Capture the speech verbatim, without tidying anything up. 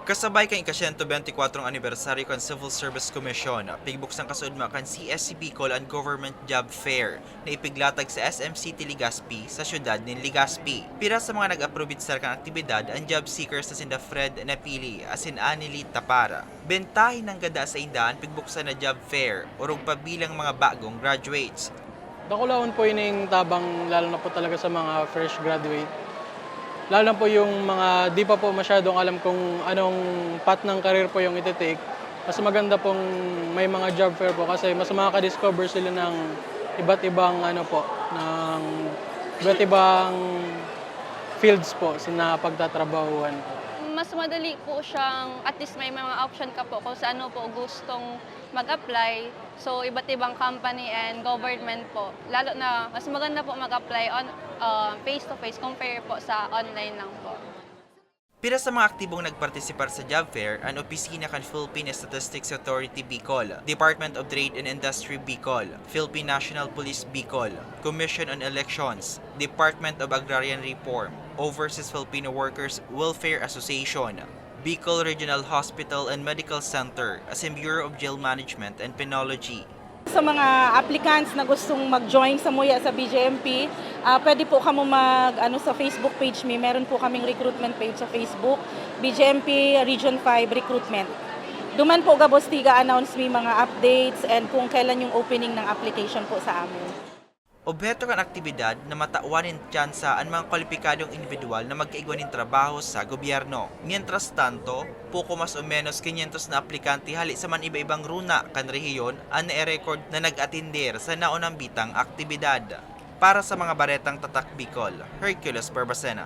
Kasabay kan ika-siyento benti kwatro anibersaryo kan Civil Service Commission, pigbuksang kasuodma kan C S C Bicol an Government Job Fair na ipiglatag sa S M City Legazpi sa siyudad nin Legazpi. Pira sa mga nag-aprobitsar kan aktibidad an job seekers na sinda Fred Napili asin Anely Tapara. Bentahin nanggad daa sainda an pigbuksan na job fair, orog pa bilang mga bagong graduates. Dakulaon po ining tabang, lalo na po talaga sa mga fresh graduate. Lalo na po yung mga di pa po masyadong alam kung anong path ng career po yung iti-take. Mas maganda pong may mga job fair po kasi mas makaka-discover sila ng iba't ibang ano po, ng iba't ibang fields po na pagtatrabahuhan po. Mas madali po siyang, at least may mga option ka po kung sa ano po gustong mag-apply. So, iba't ibang company and government po. Lalo na, mas maganda po mag-apply on uh, face-to-face compare po sa online lang po. Pira sa mga aktibong nagpartisipar sa job fair an opisina kan Philippine Statistics Authority Bicol, Department of Trade and Industry Bicol, Philippine National Police Bicol, Commission on Elections, Department of Agrarian Reform, Overseas Filipino Workers Welfare Association, Bicol Regional Hospital and Medical Center, asin Bureau of Jail Management and Penology. Sa mga applicants na gustong mag-join samuya sa B J M P, ah, pwede po kamo mag ano sa Facebook page mi. Meron po kaming recruitment page sa Facebook, B J M P Region five Recruitment. Duman po gabos tiga-announce mi mga updates and kung kailan yung opening ng application po sa amin. Obheto kan aktibidad na matawan nin tsansa an mga kwalipikadong indibidwal na magkaigwa nin trabaho sa gobyerno. Mientras tanto, poko mas o menos kinyentos na aplikante hali sa man iba-ibang runa kan rehiyon an nae-record na nag-atender sa naunang bitang aktibidad. Para sa mga baretang Tatak Bicol, Hercules Barbacena.